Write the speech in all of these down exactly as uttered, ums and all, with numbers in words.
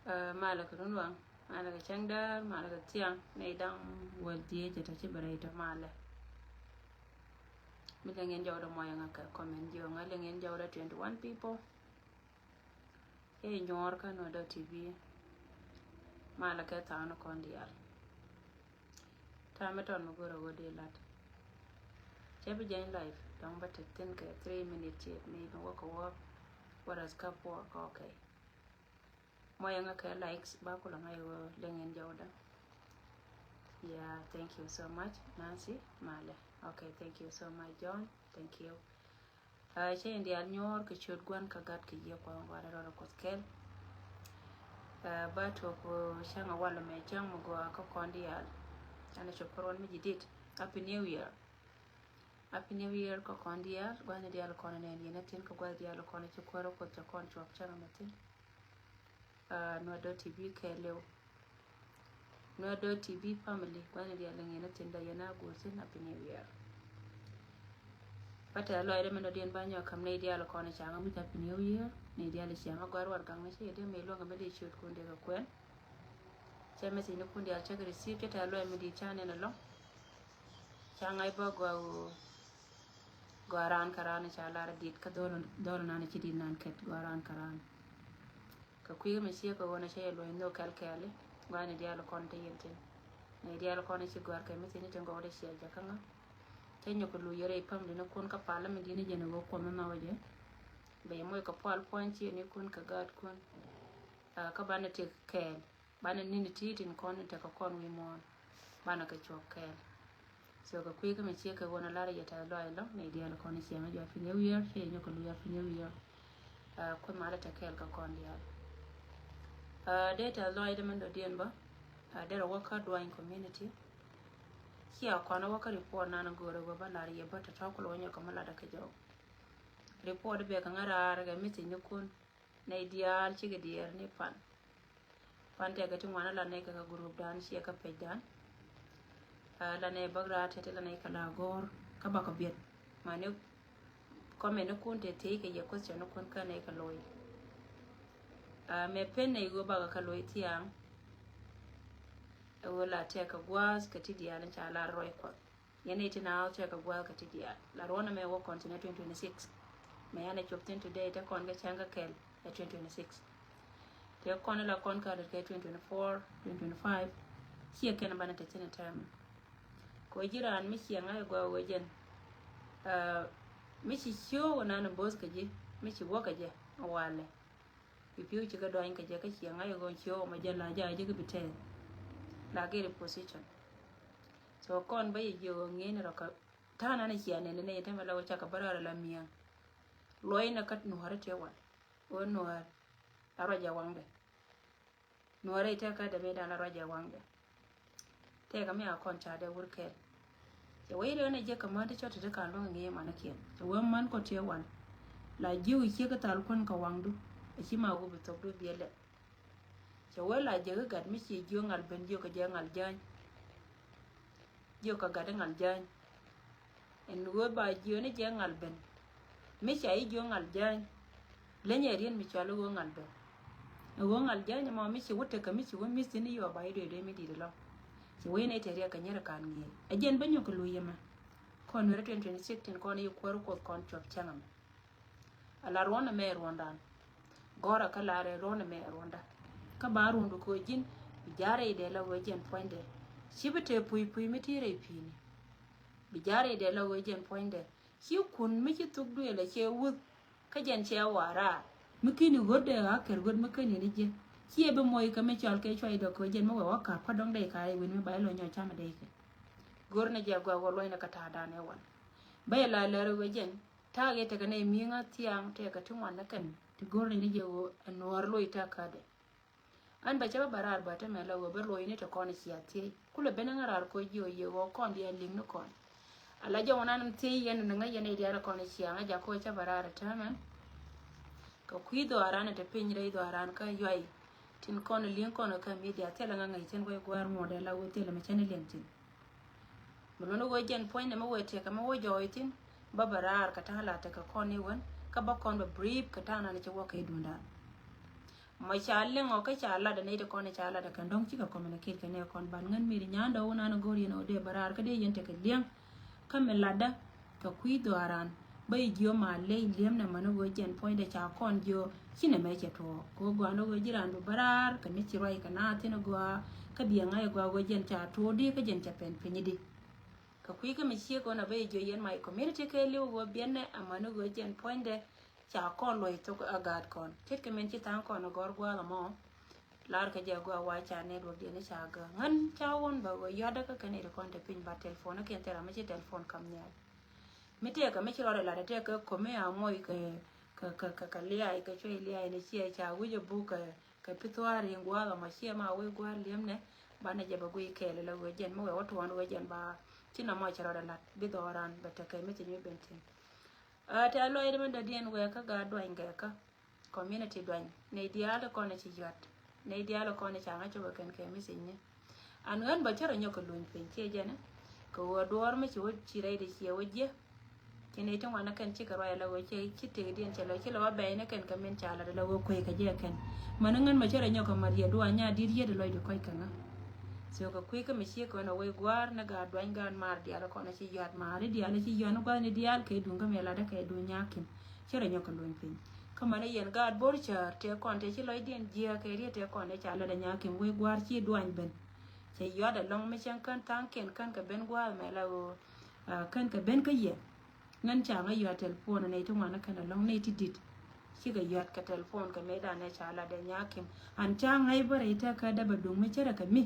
Malɛ kɛ runwaŋ, malɛ kɛ cäŋdäär, malɛ kɛ thiaŋ. Nɛy da̱ŋ wäl dhieec jɛ tɔ ci bɛ rɛy tɔ malɛ. Mi liŋ in jɔwdä muɔyɛ ŋa kɛ comment jiɔ ŋa liŋ in jɔwdä twenty one people. I̱ nyuɔɔr kä Nuer dot T V. Malɛ kɛ tha̱a̱ŋ ni kɔn diaal. Ta̱a̱ mi tɔn mi go̱rä wä dee lat. Cɛ bi jɛny live dɔ̱ŋ bä tek thin kɛ three minute ciek ni mi wä kɛ wä. Wä ras kä puɔ kɛ okay. Muɔyɛ ŋa kɛ likes ba kulɛ ŋa̱c wä liŋ in jɔwdä. Yeah, thank you so much Nancy. Malɛ. Okay, thank you so much John. Thank you. Cä in diaal nyuɔɔr kɛ ciöt Gua̱n kä Gat kɛ Yiëë Kuɔth Ŋuan rɔɔdɛ Kuɔth kɛl. Ba tuɔk cäŋ a walɛ mɛ cäŋ mi gɔaa kä kɔn diaal. Ɛn a cop kä ruɔn mi ji̱ dit. Happy New Year. Happy New Year kä kɔn diaal. Gua̱n diaal kɔn nɛn yɛn a thin kä gua̱n diaal kɔn ci kuäär Kuɔth cɛ kɔn cuɔp cäŋ mɛ thin. Nuer dot T V kɛɛliw. Nuer dot T V family, gua̱n diaal liŋ yɛn a thin da yɛn a guur thin Happy New Year. Bä tɛth lɔcdä mɛn dɔ̱diɛn ba nyɔk ka̱m nɛy diaal kɔn ca ŋa mi Happy New Year. Nɛy diaal ca ŋa gɔ̱a̱r warɛgakni ci yɛ diɛ mi luäŋ kɛ mi di ciötkun diɛ kɛ kuɛn. Cɛ message nikun diaal cä kɛ receive, cä tɛth lɔc mi di ca nɛn ɛlɔ̱ŋ. Ca ŋa̱c bä gɔaa ɣöö gɔaa raan kä raan ca lar dit kä dhɔl, dhɔl nan ci dit nan kɛt gɔaa raan kä raan. Kɛ kui̱ mi ciek kɛ ɣöö na cä yɛ luɔ̱ny nhök kɛl kɛɛli. Gua̱n diaal kɔn te yɛn thin. Nɛy diaal kɔn ci gɔ̱a̱r kɛ mi thin ti ŋɔk dee ciɛ jakä ŋa. Cä nyɔk kɛ luc yɛ rɛy pam dini kun kä pal mi dini jɛn ɣöö kuɔm nhɔk jɛ. Bɛ yɛ moc kɛ pual puɔ̱ny ciɛ ni kun kɛ gaat kun. Kä banɛ ti kɛɛl. Banɛ ni̱n ti̱ti̱ tin kɔn in tekɛ kɔn wi̱i̱ muɔ̱ɔ̱n. Banɛ kɛ cuɔk kɛɛl. So kɛ kui̱ kä mi ciek kɛ ɣöö na lar yɛ tɛth lɔaac lɔ nɛy diaal kɔn in ciɛ ŋa jɔa Happy New Year, ciɛ nyɔk kɛ luc Happy New Year. Kuoth malɛ te kɛɛl kä kɔn diaal. Dee tɛth lɔaac dee mɛn dɔ̱diɛn bä. Derɛ wä kä Duany community. Ciɛ kɔn wä kä report nan go̱o̱rɛ wä bä lar yɛ bä tɔ̱tɔ̱ kulɛ wä nyɔk kɛ mi latdä kɛ jɔw. Report bɛ kɛ ŋa̱ raar kɛ message ni kun. Nɛy diaal cikɛ diɛɛr ni pan. Pan tɛkɛ ti ŋuan a la nɛy kɛ kä group dan ciɛ kä page dan. A la nɛy bäk raar tɛt la nɛy kɛ la gɔ̱r kä bakɔ biɛt. Mani comment ni kun tɛ tey kɛ yɛ question ni kun kä nɛy kɛ loy. A mɛ pen nɛy ɣöö bakɔ kɛ loy thiaŋ. Ɛ ɣöö la tɛkɛ gua̱a̱th kɛ ti diaal in ca lar rɔy Kuɔth. Yɛn nɛy ti naath tɛkɛ gua̱a̱th kɛ ti diaal. La ruɔ̱n ɛmɛ wä kɔn ti nɛ twenty twenty-six. Mɛ yan ɛ cop thin today te kɔn kɛ cäŋ kɛ kɛl ɛ twenty twenty-six. Te kɔn la kɔn kɛ lät kɛ twenty twenty-four, twenty twenty-five. Ciɛ kɛn banɛ te thin ɛ tɛmɛ. Kɛ ɣöö ji̱ raan mi ciɛ ŋa̱c ɛ gɔaa ɣöö jɛn. Mi ci ciöök ɛ nan ɛ bo̱th kɛ ji̱ mi ci wä kɛ jɛ ɛ walɛ. Bi pi̱w ci kɛ dɔ̱ny kɛ jɛ kä ciɛ ŋa̱c ɛ ɣöö ciöök ɛ mɔ jɛ la ja̱ jɛ kɛ bi tɛth. La gɛr ɛ position. So kɔn bä yɛ jiök ŋi̱i̱n rɔ kä ta̱a̱ nan ciɛ nɛn nɛy tämɛ la wä cakɛ bä rɔɔdɛ la mi̱eŋ. Luɔcnɛ kä nuäärä tëë wal ɣöö nuäär la ruac jɛ waŋdɛ. Nuäärä i̱ tëë kä dee mëëdan la ruac jɛ waŋdɛ. Tëëkä mi a kɔn ca dee wur kɛɛl. Cɛ wee riɛk nɛ jiäk kɛ män ti cɔt ti ti ka̱n luäŋ ŋi̱i̱c manikiɛn cɛ wee män kɔ tëë wal. La jiök i̱ ciek kä thal kuän kɛ waŋdu. Ɛ ci ma wä bi thokdu biɛ lɛp. Cɛ wee la jiäk i̱ gat mi ci jiök ŋal ben jiök kɛ jɛ ŋal jäny. Jiök kɛ gat i̱ ŋal jäny. Ɛn ɣöö ba jiök ni jɛ ŋal ben. Mi ca i̱ jiök ŋal jäny. Lenyɛ riet mi cɔal i̱ ɣöö ŋal ben. Ɛ ɣöö ŋal jäny ɛmɔ mi ci wä tekɛ mi ci wä mi̱th thi̱n i̱ yɔɔ ba i̱ dueduey mi di̱i̱t ɛlɔ̱ŋ. Cɛ wee nɛy te riɛk kɛ nyɛr ɛ ka̱n ŋi̱i̱c ɛ jɛn bä nyɔk kɛ luc ɛmɛ. Kɔn nuɛrɛ twenty twenty-six tin kɔn i̱ kuäär Kuɔth kɔn cuɔp cäŋ ɛmɛ. A la ruɔ̱n ɛmɛ ruɔ̱ndan. Gɔ̱rä kä la rɛy ruɔ̱n ɛmɛ ruɔ̱nda. Kä ba ruɔ̱ndu kɛ ɣöö ji̱n bi ja̱r rɛy dee la ɣöö jɛn puɔ̱nydɛ. Ci bi tëë puc puc mi ti rɛy pi̱i̱ni. Bi ja̱r rɛy dee la ɣöö jɛn puɔ̱nydɛ. Ci kun mi ci thuk duëël a ciɛ wuth. Kä jɛn ciɛ wa̱a̱ raar mi ken i̱ ɣöt dee ɣa̱ kɛr ɣöt mi ken i̱ ni jiɛ. Ciɛ bi moc kɛ mi cɔal kɛ cuay dɔ̱k kɛ ɣöö jɛn mi wɛ wä ka̱p kä dɔ̱ŋ dee ka̱a̱c wën mi ba ilɔ nyɔk camɛ dee kɛ. Go̱r ni jɛ gɔaa ɣöö luɔ̱ny ni kä ta̱a̱dan ɛ wal. Bä ilɔ lɛr ɣöö jɛn. Ta̱a̱ kɛ tekɛ nɛy mi̱i̱ŋä thia̱a̱ŋ tekɛ ti ŋuan ni kɛn ti go̱r ni ni jɛ ɣöö ɛ nuɔɔr loc ta̱a̱ kädɛ. An bɛ cä bä bä raar bä te mɛ la ɣöö bä loc ni te kɔn cia thiec kulɛ ben ŋä raar koc jiö yɛ ɣöö kɔn diaal li̱ŋ ni kɔn. Ala jɔw nan thiec yɛn ni ŋä yɛn i̱ diaal kɔn cia ŋä jak koc cä bä raar te mɛ. Kɛ kui̱ dhɔaaran te piny rɛy dhɔaaran kä yuay tin kɔn li̱ŋ kɔn kä midia thilɛ ŋä ŋäc tin wec gua̱a̱r ŋuɔ̱t ala ɣöö thilɛ mɛ cä ni liɛŋ tin. Mi luni wee jɛn puɔ̱nydɛ mi wee tiɛkɛ mi wee jɔɔc thi̱n bä bɛ raar kɛ ta̱a̱ la tekɛ kɔn ni wen kä bä kɔn bɛ brief kɛ ta̱a̱ nan ci wä kɛ duundan. Ma ca liŋ ɔ kä ca lat ɛ nɛy ti kɔn ɛ ca lat ɛ kɛn dɔ̱ŋ cikɛ communicate kɛ nɛ kɔn ban ŋän mi ri nyandɛ wun an go̱r yɛn ɔ dee bä raar kä dee yɛn tekɛ liɛŋ. Kä mi latdä kɛ kui̱ dhɔaran bä yi jiö ma ley liɛm nɛ män ɣöö jɛn puɔ̱nydɛ ca kɔn jiö. Ci nɛ mɛ cɛ tuɔɔk kɛ ɣöö gɔaan ɣöö ji̱ raan bi bä raar kɛ mi ci ruac kɛ na thin gɔaa. Kä biɛ ŋa̱c gɔaa ɣöö jɛn ca tuɔɔk di kä jɛn ca pɛn piny di. Kɛ kui̱ kä mi ciek ɣöö na bä yi jiö yɛn ma yi community kɛ liw ɣöö biɛn nɛ amäni ɣöö jɛn puɔ̱nydɛ ca kɔn luɔ̱c thok a gaat kɔn ce̱tkɛ min ci tha̱a̱ŋ kɔn a gɔ̱r gua̱a̱th ɛmɔ. Lar kɛ jɛ gɔaa wa ca network diɛn ca gä ŋän ca wun bä ɣöö yɔ̱a̱dä kä kɛn iri kɔn te piny ba telephone kiɛn thil ram mi ci telephone kam nhial. Mi tëëkä mi ci rɔɔdɛ lat tëëkä komi a moc kɛ kɛ kɛ kɛ liay kɛ cuɛy liay ni ciɛ ca wi̱c a buk kɛ kɛ pithuaar in gua̱a̱th ɛmɔ ciɛ ma wee gua̱a̱r li̱em nɛ. Banɛ jɛ bä guiy kɛɛl la ɣöö jɛn mi wee wä tuɔɔn ɣöö jɛn ba ci nɔmɔ ci rɔɔdɛ lat bi dhɔɔran bɛ tekɛ mi ci nyuc ben thi̱n. Ɛ tɛ lɔcdä mi dɔ̱diɛn wɛɛkä gaat duany gɛɛkä. Community duany nɛy diaal kɔn ci yuat nɛy diaal kɔn ca ŋa̱c copɛ kɛn kɛ message ni. An ɣän bä cä rɔ nyɔk kɛ luny piny ciɛ jɛn kɛ ɣöö duɔɔr mi ci wä ci rɛydɛ ciɛ wä jiɛ. Ci nɛy ti ŋuan ni kɛn cikɛ ruac ala ɣöö ci ci tëkdiɛn cɛ lɔ ci lɔ wä bɛɛy ni kɛn kɛ min ca lat ala ɣöö kueec kɛ jɛ kɛn. Mäni ŋän bä cä rɔ nyɔk kɛ mat yɛ duany a dit yet lɔcdɛ kɔc kɛ ŋä. So kɛ kui̱ kä mi ciek kɛ ɣän a wee gua̱a̱r ni gaat duany gaat maar diaal kɔn ci yuat maar diaal ci yuat ni gua̱a̱r ni diaal kɛ duŋ kä mi latdä kɛ duŋ nyakim. Cä rɔ nyɔk kɛ luny piny. Kä mani yɛn gaat bo̱r cäär tëë kɔn tëë ci lɔcdiɛn jiääk kɛ riet tëë kɔn tëë ca lat a nyakim wee gua̱a̱r ci duany ben. Cɛ yuat ɛlɔ̱ŋ mi cäŋ kän tha̱a̱ŋkiɛn kän kɛ ben gua̱a̱r mɛ la ɣöö kän kɛ ben kä yɛ. Ŋän ca ŋä yuat telephone nɛy ti ŋuan kän ɛlɔ̱ŋ nɛy ti di̱t. Cikɛ yuat kɛ telephone kɛ mëëdan ɛ ca lat ɛ nyakim. An ca ŋäc bä rɛy tɛk kä däbɛ duŋ mi cärɛ kɛ mi.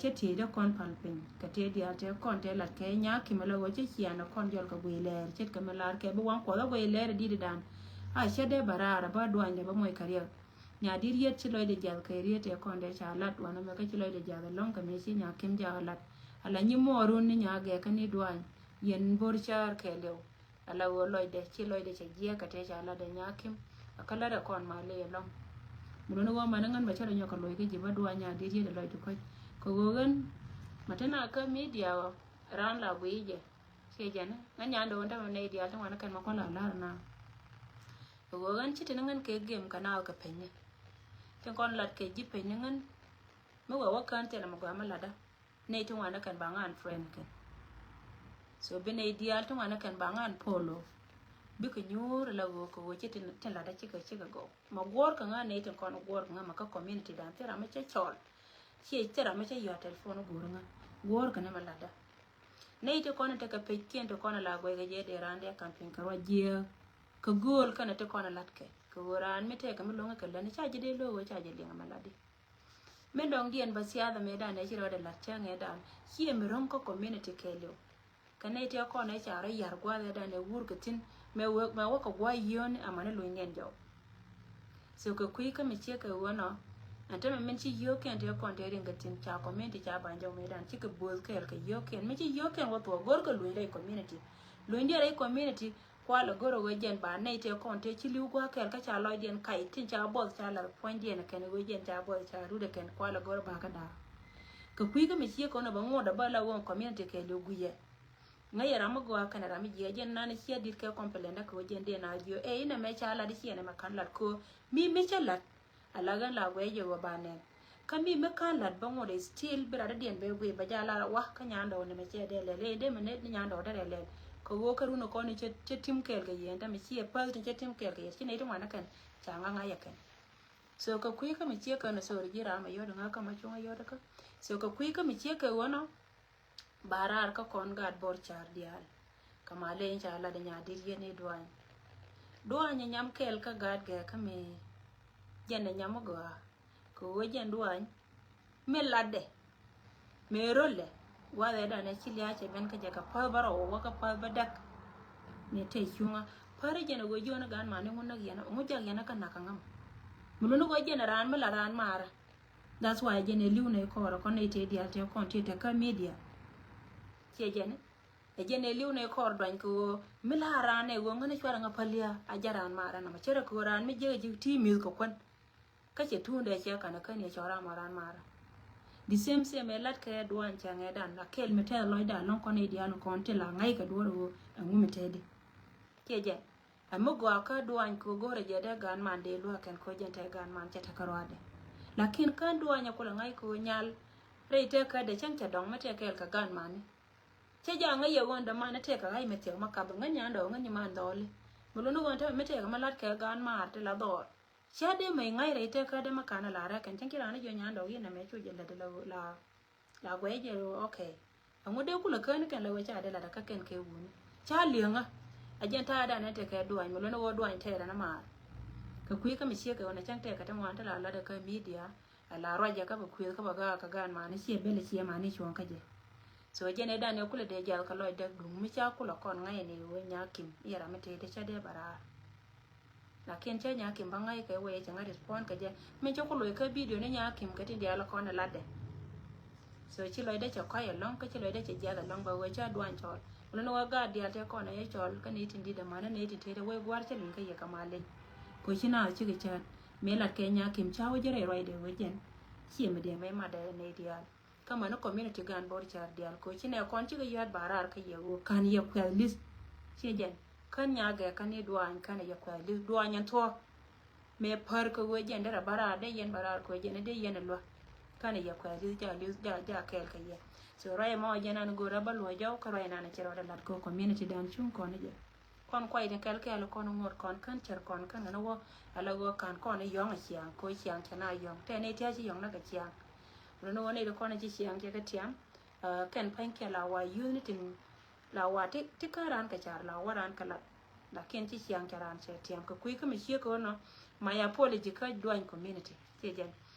Cä tiecdä kɔn pal piny kɛ tëë diaal tëë kɔn tëë lat kɛ nyakim ala ɣöö cä cian ɛ kɔn jɔl kɛ guiy lɛɛr ce̱tkɛ mi lar kɛ bi waŋ kuɔth ɛ guiy lɛɛr ɛ di̱t dan. A cä dee bä raar ɛ bä duany dee bä moc kɛ riɛk. Nya di̱t yet ci lɔcdɛ jiath kɛ riet tëë kɔn dee ca lat wanɛ mɛ kä ci lɔcdɛ jiath ɛlɔ̱ŋ kɛ mi ci nyakim jaak lat. Ala nyi muɔɔrun ni nya gɛɛkä ni duany yɛn bo̱r cäär kɛɛliw. Ala ɣöö lɔcdɛ ci lɔcdɛ cɛ jiɛɛk kɛ tëë ca latdɛ nyakim. A kä latdɛ kɔn ma ley ɛlɔ̱ŋ. Mi luni ɣöö mani ŋän bɛ cä rɔ nyɔk kɛ loc kä ji̱ bä duany nya di̱t yet ɛ lɔcdɛ kuec kɛ ɣöö ɣän. Ma te na kä media ɣɔ raan la guiy jɛ. Ciɛ jɛn ŋän nyan do̱o̱n tämɛ nɛy diaal ti ŋuan kɛn ma kuɔn la la̱r na. Kɛ ɣöö ɣän ci tin ŋän kɛ gem kɛ naath kɛ peny ni. Tin kɔn lat kɛ ji̱ peny ni ŋän. Mi wee wä kään thilɛ mi gɔaa mi latdä. Nɛy ti ŋuan kɛn ba ŋa unfriend kɛn. So bi nɛy diaal ti ŋuan kɛn ba ŋa unfollow. Bikɛ nyuur la ɣöö kɛ ɣöö ci tin latdä cikɛ cikɛ gɔw. Ma guɔ̱ɔ̱r kɛ ŋa nɛy tin kɔn guɔ̱ɔ̱r kɛ ŋa ma kä community dan thil ram mi cä cɔl. Ciɛ thil ram mi cä yɔ̱a̱ telephone guur ŋa. Guɔ̱ɔ̱r kɛ ni mi latdä. Nɛy ti kɔn tekɛ peckiɛn ti kɔn la guɛy kɛ jɛ dee raan dee campaign kɛ ruac jiääk. Kɛ gööl kɛnɛ ti kɔn latkɛ kɛ ɣöö raan mi tɛkɛ mi lo̱ŋ kɛ lät ni ca ji̱ dee lo̱k ɣöö ca ji̱ liŋ mi latdi. Mi dɔ̱ŋdiɛn bä siath mëëdan ɛ ci rɔɔdɛ la̱t cäŋ ëëdan ciɛ mi ro̱ŋ kä community kɛɛliw. Kɛ nɛy tëë kɔn ɛ ca rɔ ya̱r gua̱a̱th ëëdan ɛ wur kɛ thi̱n mɛ wä kɛ gua̱a̱th yio̱o̱ni amäni lunydiɛn jɔw. So kɛ kui̱ kä mi ciek kɛ ɣöö nɔ ɛn tämɛ min ci yio̱o̱kiɛn tëë kɔn tëë riŋ kɛ thi̱n ca community ca ba̱ny jɔw mëëdan cikɛ bo̱o̱th kɛɛl kɛ yio̱o̱kiɛn mi ci yio̱o̱kiɛn wä thuɔ̱k go̱r kɛ lunydiɛn rɛy community. Lunydiɛn rɛy community. Kualɛ go̱r ɛ ɣöö jɛn ba nɛy tëë kɔn tëë ci li̱w gua̱a̱th kɛɛl kä ca lɔcdiɛn kac tin ca buɔth ca lath puɔ̱nydiɛn ɛ kɛn ɛ ɣöö jɛn ca buɔth ca rut ɛ kɛn kualɛ go̱r ɛ ba kä da̱a̱k. Kɛ kui̱ kä mi ciek kɔn ɛ bä ŋot ɛ bä la ɣöö community kɛɛliw guiyɛ. Ŋäc ɛ ram mi gɔaa kɛnɛ ram mi jiɛ jɛn nan ciɛ dit kɛ complain dä kɛ ɣöö jɛn dee na jiö ɛ inɛ mɛ ca lat i̱ ciɛ nɛ mɛ ka̱n lat kɛ ɣöö mi mi cä lat. Ala ɣän la guɛc jɛ ɣöö ba nɛn. Kä mi mi ka̱n la̱t bä ŋot ɛ still bi rat dädiɛn bɛ guiy bä ja̱ lar a wa kä nyandɔɔŋ ni mɛ cɛ dee lɛl ëë dee mɛ ni nyandɔɔŋ derɛ lɛl. Kɛ ɣöö kä run ɛ kɔn ni cɛ tim kɛɛl kɛ yɛn tämɛ ciɛ päth ni cɛ tim kɛɛl kɛ yɛn ci nɛy ti ŋuan ɛ kɛn ca ŋa̱ ŋa̱c ɛ kɛn. So kɛ kui̱ kä mi ciek kɛ ni sori ji̱ ram ɛ yɔt ŋa̱ kä ma cuŋ ɛ yɔt kä. So kɛ kui̱ kä mi ciek kɛ ɣöö nɔ. Ba raar kä kɔn gaat bor car diaal. Kä ma leny ca lat nya dit yeni duany. Duany nyam kɛɛl kä gaat gɛ kä mi jɛn nyam gɔaa. Kɛ ɣöö jɛn duany mi latdɛ. Mi röl lɛ guathɛ danɛ ci lia̱a̱ cɛ ben kä jɛ kɛ päth bä rɔw wä kä päth bä däk. Mi te cuŋä päri jɛn ɣöö jiɔni gaat mani ŋun näk yɛn ŋu jak yɛn kä nak kä ŋäm. Mi luni ɣöö jɛn raan mi la raan marä. That's why jɛn ɛ li̱w nɛ kɔɔr kɔn nɛ te dial te kɔn te te kä media. Ciɛ jɛn ɛ jɛn ɛ li̱w nɛ kɔɔr duany kɛ ɣöö mi la raan ɛ ɣöö ŋän ɛ cuarɛ ŋä päl ya a jɛ raan marä nɔmɔ cɛ rɛ kɛ ɣöö raan mi jiɛk ɛ ji̱ ti mi̱th kɛ kuän. Kä cɛ tuundɛ cɛ kanɛ kän yɛ cɔra mɔ raan marä. The same same ɛ lat kɛ duany cɛ ŋɛ dan la kɛl mi tɛth lɔcda lɔŋ kɔn ɛ dial kɔn ti la ŋa̱c kɛ duɔr ɣöö ɛ ŋu mi tɛth di. Ciɛ jɛn. Mi gɔaa kä duany kɛ ɣöö go̱rɛ jɛ dee gan man dee luäk kɛn kɛ ɣöö jɛn te gan man cɛ tekɛ ruaadɛ. Lakin kä duany ɛ kulɛ ŋa̱c kɛ ɣöö nyal rɛy tëkädɛ cäŋ cɛ dɔŋ mi tëë kɛɛl kɛ gan mani. Cä ja̱ ŋäc yɛ ɣöö dämani tëë kɛ ɣa̱c mi thiɛk ma kap ŋäc nyan dɔɔk ŋäc nyi man dhɔɔli. Mi luni ɣöö te mi tëë kɛ mi la̱t kɛ gan maar ti la dhɔɔl. Cä dee mec ŋa̱c rɛy tëkädɛ mi ka̱n a la rɛk kɛn cäŋ ci raan jiɔ nyan dɔɔk yɛn ɛmɛ cu jɛ lät la la guɛc jɛ ɣöö okay. Ɛŋu dee kulɛ käni kɛn la wee ca dee lat kä kɛn kɛ wuni. Ca li̱eŋä. A jɛn ta̱a̱ danɛ tekɛ duany mi luɔni wä duany tɛɛrɛ ni maar. Kɛ kui̱ kä mi ciek kɛ wä na cäŋ tɛɛkɛ ti ŋuan ti la lat kä media. A la ruacɛ kä bɛ kui̱th kä bɛ gaa kä gaan mani ciɛ bɛl ciɛ mani cuɔ̱ŋ kä jɛ. So jɛn ɛ danɛ kulɛ dee jal kä lɔc däk duŋ mi ca kulɛ kɔn ŋa̱c ni wee nyakim i̱ ram mi tëë ti ca dee bɛ raar. Lakin cä nyakim bä ŋa̱c kɛ wee cɛ ŋa̱ respond kɛ jɛ. Min cä ku loc kä video ni nyakim kɛ tin diaal kɔn ɛ latdɛ. So ci lɔcdɛ cɛ kɔc ɛlɔ̱ŋ kä ci lɔcdɛ cɛ jiath ɛlɔ̱ŋ bä wee cä duany cɔl. Wala ni wä gaat diaal tɛ kɔn ɛ cɔl kä ni tin di̱t ɛmän ni tin tëëdɛ wee gua̱r cä liŋ kä yɛ kɛ mal leny. Ko ci naath cikɛ cät mëë lat kɛ nyakim ca wä jɛ rɛy ruacdɛ wee jɛn. Ciɛ mi diɛ mɛ matdɛ nɛy diaal. Kä mäni community gan bor car dial ko ci nɛ kɔn cikɛ yɔ̱a̱t ba raar kä yɛ ɣöö ka̱n yɛ kuɛth li̱th. Ciɛ jɛn kän nyagɛ kän i̱ duany kän yɛ kuɛth li̱th duany ɛn thuɔ̱k. Mëë pär kä ɣöö jɛn derɛ ba raar dee yɛn ba raar kä ɣöö jɛn dee yɛn ɛ luäk. Kän yɛ kuɛth li̱th ja li̱th ja ja kɛɛl kä yɛ. So ruac ɛmɔ jɛn an go̱o̱r a bä luɔ̱c jɔw kä ruac ɛnan ci rɔɔdɛ lat kä community dan cuŋ kɔn jɛ. Kɔn kuay ni kɛl kɛl kɔn ŋuɔt kɔn kän cär kɔn kän ŋän wä. Ala wä kan kɔn yɔŋ a ciaŋ ko ciaŋ cɛ na yɔŋ tɛ ni tiaci yɔŋ na kɛ ciaŋ. Wä ni wä ni kɔn ci ciaŋ cɛ kɛ tiam. Kɛn pa̱ny kɛ la wa yuth ni tin la wa ti ti kä ran kɛ car la wa ran kɛ lat. Lakin ci ciaŋ cɛ ran cɛ tiam kɛ kui̱ kä mi ciek kɛ wä nɔ. My apology kä duany community ci jɛn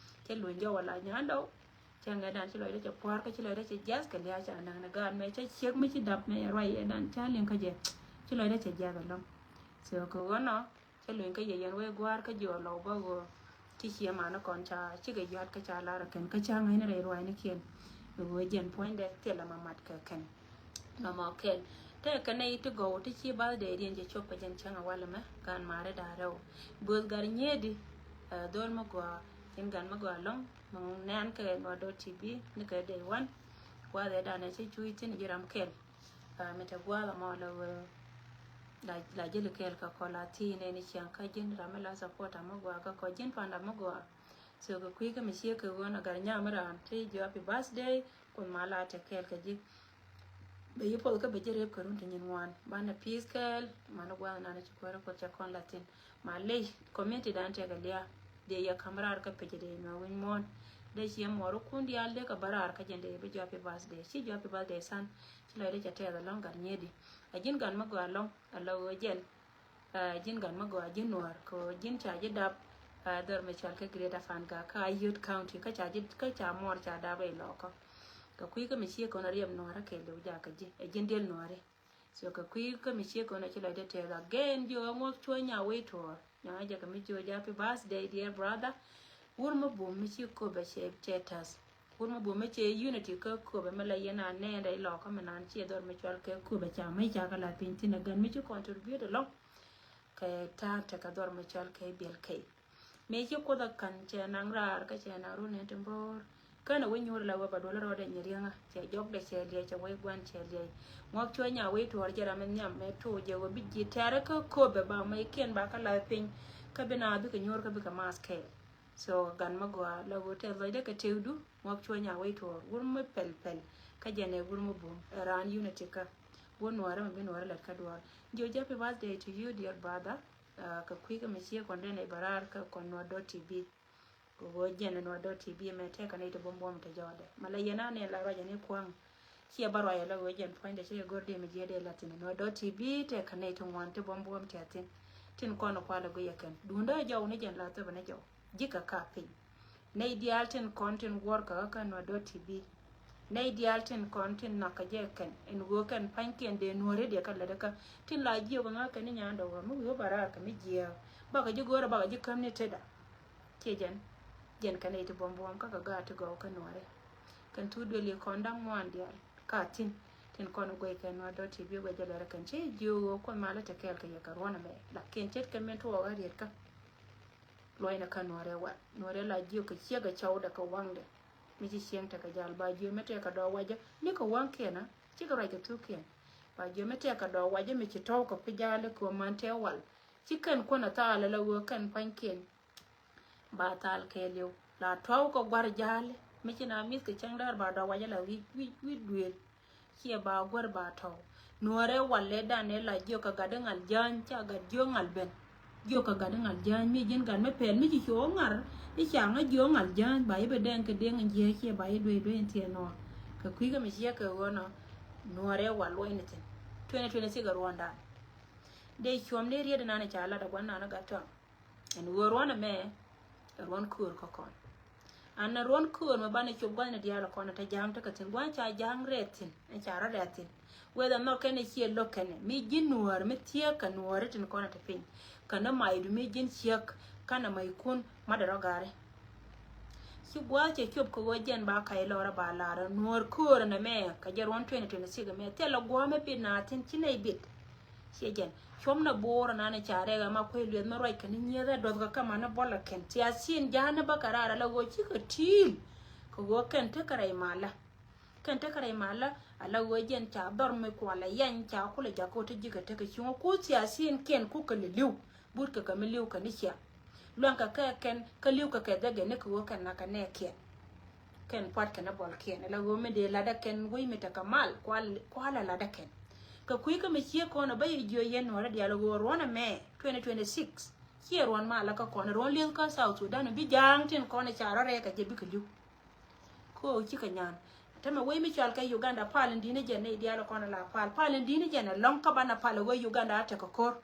cɛ luny jɛ wala nyan dɔw. Cɛ ŋɛ dan ci lɔcdɛ cɛ pua̱r kä ci lɔcdɛ cɛ jiath kɛ lia̱a̱ ca naŋ ni gaat mɛ cɛ ciek mi ci dap mɛ ruac ɛ dan ca liŋ kä jɛ. Ci lɔcdɛ cɛ jiath ɛlɔ̱ŋ. So kɛ ɣöö nɔ cɛ luny kä yɛ yɛn wee gua̱a̱r kä jiɔ lɔw bä ɣöö ci ciɛ man kɔn ca cikɛ yɔ̱a̱t kä ca lar kɛn kä ca ŋäcni rɛy ruaacnikiɛn. Ɣöö jɛn puɔ̱nydɛ thilɛ ma mat kɛ kɛn. Mama kɛn tɛkɛ nɛy ti gɔw ti ci birthday diɛn jɛ cop kɛ jɛn cäŋ a walɛ mɛ gan mari da̱rɛ wä. Both gar nyieedi. Dhol mi gɔaa in gan mi gɔaa lɔŋ. Mi nɛn kɛ nuɔt dot T V ni kɛ day one. Gua̱a̱th ɛ danɛ ci cuc thin ji̱ ram kɛl. Mi te gua̱a̱th amɔ la wee la jeli kɛl kɛ kɔl a thi nɛni ciaŋ kä ji̱n ram mi la support amɔ gɔaa kä kɔ ji̱n panda mɔ gɔaa. So kɛ kui̱ kä mi ciek kɛ ɣöö na gar nyam mi raan ti jɔ happy birthday. Kun ma la te kɛl kɛ ji̱. Bɛ yi puɔth kä bɛ ji̱ rep kɛ run ti nyin ŋuan banɛ peace kɛɛl. Manɛ gua̱a̱th nanɛ ci kuäärä kuoth cɛ kɔn la thin. Ma ley community dan tɛkɛ lia̱a̱. Dee yɛ ka̱m raar kä pecɛ dee nuɛ wi̱ny muɔ̱ɔ̱n. Dee ciɛ muɔɔr wä kun diaal dee kɛ bä raar kä jɛn dee bi jɔ happy birthday ci jɔ happy birthday san. Ci lɔcdɛ cɛ tɛth ɛlɔ̱ŋ gat nyiedi. A ji̱n gat mi gɔaa ɛlɔ̱ŋ a lɔ ɣöö jɛl. Ji̱n gat mi gɔaa ji̱n nuɔɔr kɛ ɣöö ji̱n ca ji̱ dap. Dhɔr mi cɔal kɛ Greater Fangak kä a Yot County kä ca ji̱ kä ca muɔɔr ca dap rɛy lɔɔkä. Kɛ kui̱ kä mi ciek kɔn a riɛm nuɔɔrä kɛ liw jakä ji̱ ɛ ji̱n diel nuɔɔri. So kɛ kui̱ kä mi ciek kɔn a ci lɔcdɛ tɛth again jiö a ŋuɔk cuɔ nya wec tuɔɔr. Nya jɛ kɛ mi jiö jɛ happy birthday dear brother. Wur mi bum mi ci köpɛ cɛ cɛ ta̱th. Wur mi bum mi cɛ unity kä köpɛ mi la yɛn a nɛɛn rɛy lɔkä mi nan ciɛ dhɔr mi cual kɛ köpɛ ca mi ca kɛ la piny thin a gän mi ci contribute alɔŋ. Kɛ ta̱a̱ tekɛ dhɔr mi cual kɛ biɛl kɛy. Mëë ci kuoth a ka̱n cɛ naŋ raar kä cɛ naŋ run ni ti mbo̱o̱r. Känɛ wec nyuur la wee ba duɔl rɔɔdɛ nyi riäŋä cɛ jɔkdɛ cɛ liɛc cɛ wec gua̱n cɛ liɛc. Ŋuɔk cuɔ nya wec tuɔɔr jɛ ram mi nhiam mɛ tuɔ jɛ wee bi ji̱ tɛ̈rɛ kä köpɛ ba mɛ kiɛn ba kä lath piny. Kä bi na bikɛ nyuur kä bikɛ math kɛɛl. So gan mi gɔaa la wee tɛth lɔcdɛ kɛ tëkdu. Ŋuɔk cuɔ nya wec tuɔɔr wur mi pɛl pɛl. Kä jɛn ɛ wur mi bum ɛ raan unity kä. Wur nuɔɔrɛ mi bi nuɔɔrɛ lät kä duɔɔr. Jiö jɛ happy birthday to you dear brother. Kɛ kui̱ kä mi ciek kɔn den i̱ bä raar kä kɔn nuɔt dot T V. Kɛ ɣöö jɛn nuɔt dot T V mɛ tɛkɛ ni ti buɔ̱m buɔ̱m te jɔɔdɛ ma la yɛn a nɛn la ruacɛ ni kua̱ŋ. Ciɛ bä ruacɛ la ɣöö jɛn puɔ̱nydɛ ci yɛ go̱r dee mi jiɛ dee la thin nuɔt dot T V tɛkɛ ni ti ŋuan ti buɔ̱m buɔ̱m ti a thin. Tin kɔn kualɛ guiyɛ kɛn duundä jɔw ni jɛn la thöpɛ ni jɔw ji̱ kɛ ka piny. Nɛy diaal tin kɔn tin guɔ̱r kɛ ɣä kä nuɔt dot T V. Nɛy diaal tin kɔn tin nhɔk kɛ jɛ kɛn ɛn ɣöö kɛn pa̱nykiɛn dee nuɔ̱ɔ̱ri diɛ kä lätdä kä tin la jiök ŋa̱ kɛn ni nyan dɔ̱k ɣä mi wi̱i̱ wä ba raar kɛ mi jiääk bakɛ ji̱ go̱o̱rä bakɛ ji̱ käm ni tetda. Ciɛ jɛn jɛn kɛn nɛy ti buɔ̱m buɔ̱m kä kɛ gaat ti gɔw kä nuɔ̱ɔ̱ri. Kɛn thuk duëli kɔn da̱ŋ ŋuan diaal ka thi̱n tin kɔn guɛc kɛn nuɔ̱ɔ̱r dɔ̱r ti bi guɛc jɛ lɛr kɛn ci jiök ɣöö kuɔth malä te kɛɛl kɛ yɛ kɛ ruɔ̱n ɛmɛ lakin ce̱tkɛ min tuɔɔk ɣä rietkä. Luɔcnɛ kä nuɔrɛ wal nuɔrɛ la jiök kɛ ciek kɛ cɔwdɛ kɛ waŋdɛ. Mi ci cieŋ tekɛ jal ba jiök mi tɛkɛ dɔɔk wacä ni kɛ waŋkiɛn a cikɛ ruac kɛ thukiɛn. Ba jiök mi tɛkɛ dɔɔk wacä mi ci tɔw kɛ pi jal kɛ man tɛ wal. Ci kɛn kuän a thal ala ɣöö kɛn pua̱nykiɛn ba thal kɛɛliw. La tuɔw kɛ gua̱r ja̱a̱li mi ci na mi̱th kɛ cäŋ däär ba dɔ̱ wac ala wi̱c wi̱c wi̱c duëël. Ciɛ ba guäär ba tɔw. Nuɔ̱ɔ̱rɛ walɛ dan ɛ la jiök kɛ gat i̱ ŋal jäny ca gat jiök ŋal ben. Jiök kɛ gat i̱ ŋal jäny mi ji̱n gat mi pɛl mi ci cuɔ ŋar i̱ ca ŋä jiök ŋal jäny ba i̱ bɛ dɛŋ kɛ dɛŋ in jiɛ ciɛ ba i̱ duey duey in thiɛ nuɔ̱ɔ̱r. Kɛ kui̱ kɛ mi ciɛ kɛ ɣöö nɔ nuɔ̱ɔ̱rɛ wal luɔ̱c ni thi̱n. Twenty twenty-six ruɔ̱ndan. Dee cuɔm ni riet inan ca lat a guan nan a gat tɔŋ. Ɛn ɣöö ruɔn ɛmɛ ɛ ruɔn köör kä kɔn. An na ruɔn köör mɛ banɛ cop gua̱thni diaal kɔn ɛ te ja̱a̱ŋ tekɛ thi̱n gua̱th ca ja̱a̱ŋ rɛɛ thi̱n ɛ ca rɔ rɛɛ thi̱n. Weth ɛn nhɔk kɛn ɛ ciɛ lo̱k kɛnɛ mi ji̱n nuäär mi thieek kɛ nuääri tin kɔn ɛ te piny. Kɛn ɛ maydu mi ji̱n ciek kɛn ɛ maykun matdɛ rɔ gaari. Ci gua̱a̱th cɛ cop kɛ ɣöö jɛn ba kac lɔrä ba la̱rä nuäär köörä nɛmɛ kɛ jɛ ruɔ̱n twenty twenty-six ɛmɛ thilɛ gua̱a̱mɛ bit na thi̱n ci nɛy bit. Ciɛ jɛn cuɔ̱m na bo̱o̱r ɛnan ca rɛk ɛma kuec lueth mi ruac kɛn nyieth ɛ duɔth kɛ käma ni bɔl ɛ kɛn thiathiin ja̱a̱n ni bä kɛ raar ala ɣöö cikɛ ti̱i̱l. Kɛ ɣöö kɛn tekɛ rɛy malä. Kɛn tekɛ rɛy malä ala ɣöö jɛn ca dhɔr mi kualɛ yany ca kulɛ jakä ɣöö te ji̱ kɛ tekɛ cuŋä ku thiathiin kiɛn kukɛ lɛ li̱w. But kɛ kɛ mi li̱w kɛ ni ciaŋ. Luaŋ kɛ kɛ kɛn kä li̱w kɛ kɛ dhɛ gɛ ni kɛ ɣöö kɛn na kɛ nɛɛkiɛn. Kɛn pua̱t kɛn a bɔl kiɛn ala ɣöö mi dee ladä kɛn wec mi tekɛ mal kual kual a ladä kɛn. Kɛ kui̱ kä mi ciek kɔn a bä yɛ jiö yɛn nuɔrä diaal ɣöö ruɔ̱n ɛmɛ twenty twenty-six. Ciɛ ruɔ̱n mal a kä kɔn ruɔ̱n lieth kä South Sudan bi ja̱a̱ŋ tin kɔn a ca rɔ rɛɛk a jɛ bikɛ li̱w. Ko cikɛ nyan. Tämɛ wec mi cɔal kɛ Uganda pal in di̱i̱ni jɛn ni diaal kɔn a la pal pal in di̱i̱ni jɛn a lɔŋ kä banɛ pal a wec Uganda a tekɛ ko̱r.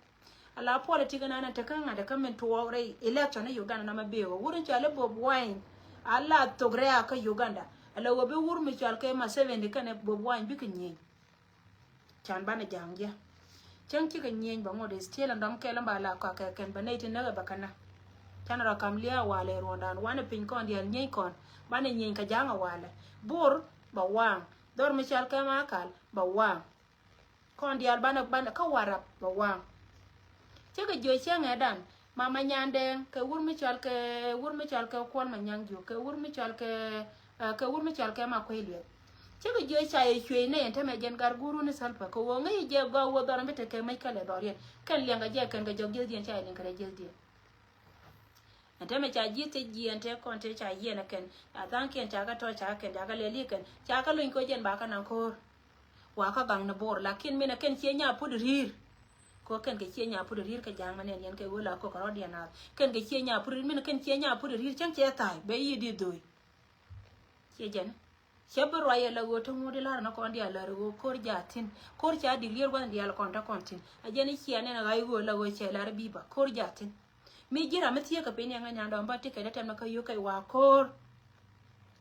Ala politik ɛn an tekä ŋa̱t kä min tuɔɔk rɛy election ni Uganda namɛ bee wä wur in cɔal i̱ Bobi Wine. Ala thok rɛy a kä Uganda ala wä bi wur mi cɔal kɛ Museveni kɛnɛ Bobi Wine bikɛ nyieny. Can banɛ ja̱a̱ŋ jiɛ cäŋ cikɛ nyieny bɛ ŋot is still ɛn dɔm kɛl in ba la kɔakɛ kɛn bɛ nɛy ti näk ɛ bɛ kɛnɛ. Can rɔ kam lia̱a̱ walɛ ruɔ̱ndan wanɛ piny kɔn diaal nyieny kɔn banɛ nyieny kɛ ja̱a̱ŋ ɛ walɛ. Bor bɛ waŋ dhɔr mi cɔal kɛ Makal bɛ waŋ. Kɔn diaal banɛ banɛ kä Warap bɛ waŋ. Cä kɛ jiö cäŋɛ dan Mama Nyandɛŋ kɛ wur mi cɔal kɛ wur mi cɔal kɛ Kuɔl Manyaŋ Juuk kɛ wur mi cɔal kɛ kɛ wur mi cɔal kɛ Makuei Lueth. Cä kɛ jiö ca yɛ cuey nɛ yɛn tämɛ jɛn gar guru ni Salpa kɛ wä ŋäc jɛ gɔw wä dhɔr mi tekɛ mec kɛ lɛ dhɔr yɛn kɛn liɛŋ kɛ jɛ kɛn kɛ jɔk jieth diɛn ca yɛ liŋ kɛ rɛ jieth diɛn. Ɛn tɛmɛ ca ji̱ thiec jiɛn tɛ kɔn tɛ ca yiɛn ɛ kɛn ca tha̱a̱ŋkiɛn ca kɛ tɔ̱ ca kɛn ca kɛ lɛl i̱ kɛn ca kɛ lony koc jɛn ba kɛ naŋ ko̱o̱r. Wa kä gaŋ ni bo̱o̱r lakin min ɛ kɛn cie nya put ri̱i̱r. Kɔ kɛn kɛ cie nya put ri̱i̱r kɛ ja̱a̱ŋ mɛ nɛn yɛn kɛ ɣöö la kok kɛ rɔ̱diɛn naath kɛn kɛ cie nya put ri̱i̱r min ɛ kɛn cie nya put ri̱i̱r cäŋ cɛ tha̱a̱c bɛ yiëë di dho̱o̱c. Ciɛ jɛn. Cä bi ruac ala ɣöö te ŋuɔ̱t i̱ la̱r ni kɔn diaal la̱r ɣöö ko̱r jaathin ko̱r ca dik lier gua̱n diaal kɔn te kɔn thin a jɛn i̱ cia nɛn ɣa̱c ɣöö la ɣöö cɛ la̱r bi̱i̱ ba ko̱r jaathin. Mi ji̱ ram mi thieekä piny ɛŋä nyandɔɔŋ ba ti kɛn ɛ tɛm ni kä yio̱k kɛc wa ko̱r.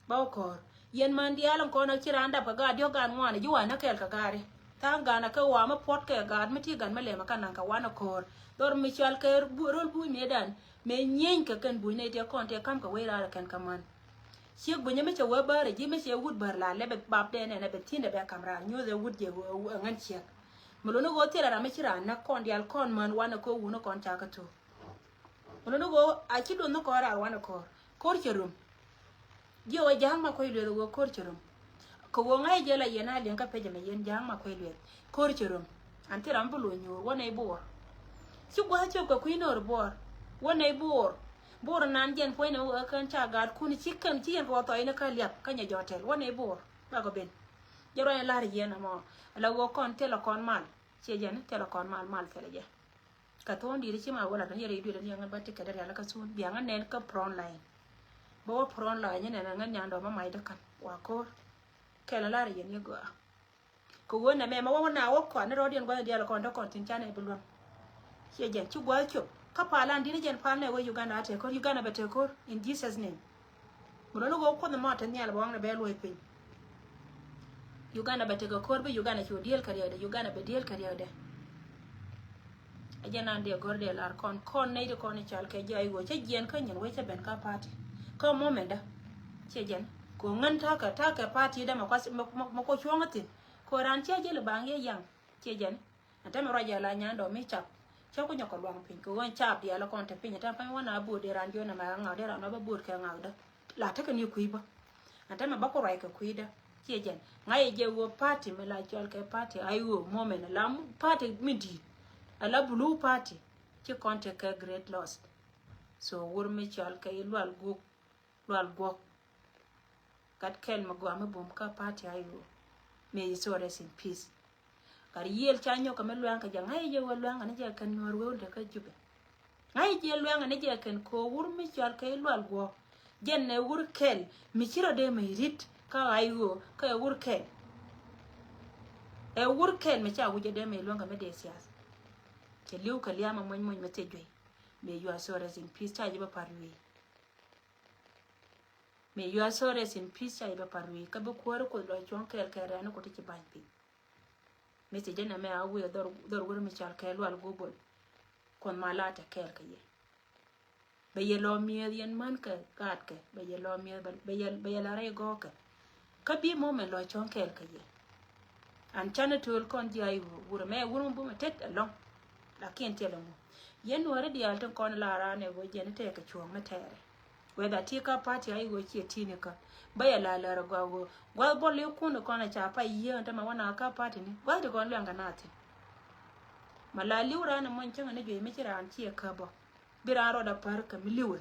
Ba wä ko̱r yɛn man diaal in kɔn ɛ ci raan dap kɛ gaat diɔ̱k gaat ŋuan ɛ ji̱ wa nä kɛɛl kɛ gaari tha̱a̱ŋ gaan ɛ kɛ wa mi puɔt kɛ gaat mi ti gat mi lɛm ɛ ka naŋ kɛ wan ɛ ko̱r. Dhɔr mi cɔal kɛ röl buuc mëëdan mëë nyieeny kɛ kɛn buuc nɛy tiɛ kɔn tiɛ ka̱m kɛ wec raar ɛ kɛn kɛ man. Ciek guinyɛ mi cɛ wee bäär ji̱ mi cɛ wut bäär la lɛ bɛ bap dee nɛnɛ bɛ thi̱n dee bɛ kam raar nyuuth ɛ wut jɛ ɛ ŋän ciek. Mi luni ɣöö thilɛ ram mi ci raan näk kɔn diaal kɔn män wanɛ ko̱ wuni kɔn ca kä thok. Mi luni ɣöö a ci duɔth ni kɔn raar wanɛ ko̱r ko̱r cɛ rum. Jiɛ wä ja̱a̱ŋ ma kuec lueth ɣöö ko̱r cɛ rum. Kɛ ɣöö ŋa̱c jɛ la yɛn a liɛŋ kä pecɛ mɛ yɛn ja̱a̱ŋ ma kuec lueth ko̱r cɛ rum. An thil ram bi lo̱c nyuur wä nɛy buɔɔr. Ci gua̱a̱th cop kɛ kui̱ no̱o̱r buɔɔr wä nɛy buɔɔr. Buɔɔr nan jɛn puɔ̱ny nɛ wä kän ca gaatkun ci kän ci yɛn kɛ wä thɔɔcni kä liap kä nyɛ jɔ̱ɔ̱tɛl wä nɛy buɔɔr. Bakɔ ben jɛ ruany la̱r yɛn ɛmɔ. Ala wä kɔn thilɛ kɔn mal ciɛ jɛn thilɛ kɔn mal mal thilɛ jɛ. Kɛ thuɔ̱ɔ̱ŋ di̱i̱t ci ma wä lat ni yɛ rɛy duël ni yɛ ŋän ba ti kɛt dɛ rial kä thuun bia ŋän nɛn kä front line. Bä wä front line ni nɛn ŋän nyan dɔ̱ɔ̱m ma mac dä kän wa ko̱r. Kɛl lar yɛn yɛ gɔaa. Kɛ ɣöö nɛ mɛ ma wä wä na wä kɔn ni rɔɔdiɛn gua̱th diaal kɔn te kɔn thi̱n canɛ bi luäŋ. Ciɛ jɛn ci gua̱th cop kä palan di̱t ni jɛn pal nɛ wä Uganda a te ko̱r Uganda bɛ te ko̱r in Jesus name. Mi luni ɣöö kuoth mɔ te nhial bɛ waŋnɛ bɛ luɔ̱c piny. Uganda bɛ tekɛ ko̱r bi Uganda cu diëël kɛ riɛkdɛ Uganda bɛ diëël kɛ riɛkdɛ. A jɛ nan dee gɔ̱r dee lar kɔn kɔn nɛy ti kɔn i̱ cal kɛ jɛ a i̱ ɣöö cä jiɛn kä nyin wec cä ben kä party kä momɛndä. Ciɛ jɛn ko ŋän ta̱kɛ ta̱kɛ party dämɛ kuath mɛ kuɔ cuɔ̱ŋä thi̱n ko raan ciɛ jɛ li baŋ yɛ yaŋ. Ciɛ jɛn. Ɛn tɛmɛ ruac jɛ la nyan dɔ̱ mi cap cä ku nyɔk kɛ luaŋ piny kɛ ɣöö cap diaal kɔn te piny ɛn tɛmɛ pany wä na bo̱o̱t dee raan jiɔn ɛmɛ ŋak dee raan wä bä bo̱o̱t kɛ ŋakdä. La tekɛ ni kui̱ bä. Ɛn tɛmɛ bä ku ruac kɛ kui̱dä ciɛ jɛn ŋa̱c jɛ ɣöö party mi la cɔl kɛ party a i̱ ɣöö moment la party mi di̱i̱t. Ala blue party. Ci kɔn tekɛ great loss. So wur mi cɔal kɛ i̱ Lual Guɔk, Lual Guɔk. Gat kɛl mi gɔaa mi bum kä party Ayuo. May his soul rest in peace. Gat yiëël ca nyɔk kɛ mi luaŋ kɛ jɛ, ŋa̱c jɛ wä luaŋ kɛ ni jɛ kɛn Nuɔr wee wun te kä Jubɛ. Ŋa̱c jɛ luaŋ kɛ ni jɛ kɛn ko wur mi cɔal kɛ i̱ Lual Guɔk. Jɛn ɛ wur kɛl mi ci rɔ dee mi rit kä Ayuo kä ɛ wur kɛl. Ɛ wur kɛl mi ca wi̱c ɛ dee mi luaŋ kɛ mi dee siasa. Cɛ li̱w kɛ liaam a muɔ̱ny muɔ̱ny mi thie juey. May your soul rest in peace, ca ji̱ bä par wi̱i̱. May your soul rest in peace, ca ji̱ bä par wi̱i̱. Kä bi kuäär Kuoth lɔ cuɔ̱ŋ kɛɛl kɛ rɛɛn Kuoth ti ci ba̱ny piny. Mi ci jɛn ɛmɛ a wi̱i̱ dhɔr, dhɔr wur mi cɔal kɛ Lual Guɔk Bol. Kuɔth ma la te kɛɛl kɛ yɛ. Bɛ yɛ lɔ mi̱eth yɛn män kɛ gaatkɛ, bɛ yɛ lɔ mi̱eth, bɛ, bɛ yɛ, bɛ yɛ la rɛy gɔɔkɛ. Kä bi moment lɔ cuɔ̱ŋ kɛɛl kɛ yɛ. An canɛ töl kɔn ji̱ Ayuo wur ɛmɛ wur mi bum ɛ tet ɛlɔ̱ŋ. Lakin tiɛl ɛŋu. Yɛn Nuääri diaal tin kɔn la raan ɛ ɣöö jɛn i̱ tɛɛkɛ cuɔ̱ɔ̱ŋ mi tɛɛrɛ. Whether ti kä party Ayuo ciɛ ti̱i̱ni kä. Bä yɛ la lär ɛ gɔaa ɣöö gua̱th Bol i̱ kun kɔn ɛ ca pay yiëë ɛn tämɛ wä na kä party ni. Gua̱th ti kɔn luɛŋ kɛ na thi̱n. Ma la li̱w raan ɛ muɔ̱ny cäŋɛ ni juey mi ci raan ciɛ kä bä. Bi raan rɔɔdɛ pär kɛ mi li̱wɛ.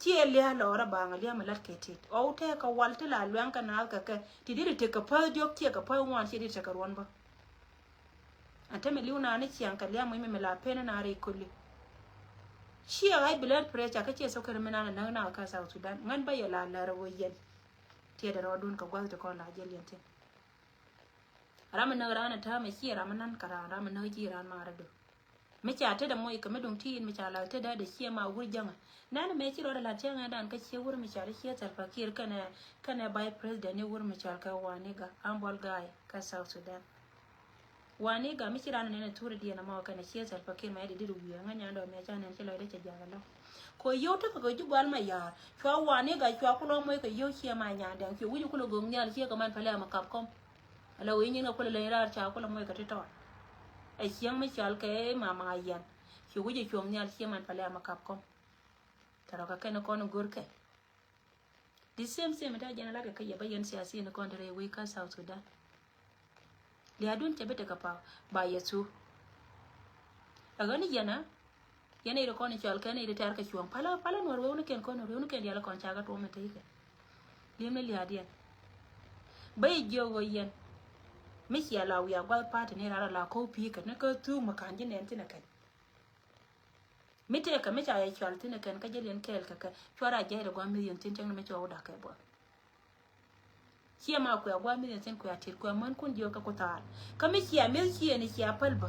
Ciɛ lia̱a̱ lɔɔrä baaŋ lia̱a̱ mi la̱t kɛ tit. Ɣɔw tɛɛkɛ wal ti la luɛŋ kɛ naath kɛ kɛ ti di̱t tekɛ päth diɔ̱k ciɛ kɛ päth ŋuan ciɛ di̱t tekɛ ruɔ̱n bä. Ɛn te mi li̱w naan ni ciaŋ kɛ lia̱a̱ muc mi mi la pen ni naan rɛy köli. Ciɛ ɣa̱c bi lät pressure kä ciɛ thok kɛ ri mi naan ɛ näk naath kä South Sudan. Ŋän bä yɛ la lär ɛ wä yɛn. Tiɛɛdɛ rɔɔdun kɛ gua̱th ti kɔn la jɛ liɛn thi̱n. Ram mi näk raan ɛ täämɛ ciɛ ram mi nan kɛ raan, ram mi näk ji̱ raan maarä döök. Mi ca tetdä moc kɛ mi duŋ ti in mi ca la̱th tetdä dee ciɛ ma wur jäŋä. Nɛn mëë ci rɔɔdɛ la̱t cäŋɛ dan kä ciɛ wur mi cɔal i̱ ciɛ Salva Kiir kɛnɛ, kɛnɛ vice president ni wur mi cɔal kɛ Wani Igga, humble guy kä South Sudan. Wani Igga mi ci raan nɛn ɛ thuri diɛn ɛmɔ kɛnɛ ciɛ Salva Kiir mɛ di dit wiee ŋä nyandɔ mɛ ca nɛn ci lɔcdɛ cɛ ja̱l ɛlɔ. Kɛ yio̱w tekɛ kɛ ji̱ gua̱l ma ya̱a̱r cua Wani Igga cua kulɔ moc kɛ yio̱w ciɛ ma nyandɛŋ ciɛ wi̱c kulɔ go̱ŋ nhial ciɛ kɛ man pɛlɛ ma kap kɔm. Ala wee nyin kɛ kulɛ leny raar ca kulɛ moc kɛ ti tɔɔr. Ɛ cieŋ mi cɔal kɛ mama yɛn. Ci wi̱c ɛ cuɔ̱ŋ nhial cie man pɛlɛ ama kap kɔm. Tɛ rɔ kɛ kɛn kɔn go̱rkɛ. The same same ta jɛn lat kɛ kɛ yɛ bä yɛn siasin kɔn ti rɛy wec kä South Sudan. Liaadun cɛ bi tekɛ pa ba yɛ thu. Ɛ ɣän yɛn a Yɛn nɛy ti kɔn i̱ cɔal kɛn nɛy ti tɛ̈r kɛ cuɔ̱ɔ̱ŋ. Palä, palä nuɔr wewnikiɛn kɔn, nuɔr wewnikiɛn diaal kɔn cakɛ tuɔm in te ikɛ. Li̱em ni lia̱a̱diɛn. Bä i̱ jiök ɣöö yɛn mi cia la wiaa gua̱th pa̱a̱t ti ni raan rɔ la ko̱u pi̱i̱ kɛn ni kä thuuk mi ka̱n ji̱ nɛn thi̱n ɛ kɛn. Mi tëëkɛ mi ca yɛ cɔal thi̱n ɛ kɛn kä ji̱ liɛn kɛɛl kɛ kɛ cuarɛ a jiɛc rɛ gua̱a̱th mi̱th yɛn thi̱n cäŋ ni mi cua wä da̱k kɛ buɔth. Ciɛ ma kuɛ gua̱a̱th mi̱th yɛn thi̱n kuɛ a tit kuɛ män kun jiök kɛ ku thaal. Kä mi cia mi̱th ciëëni cia päl bä.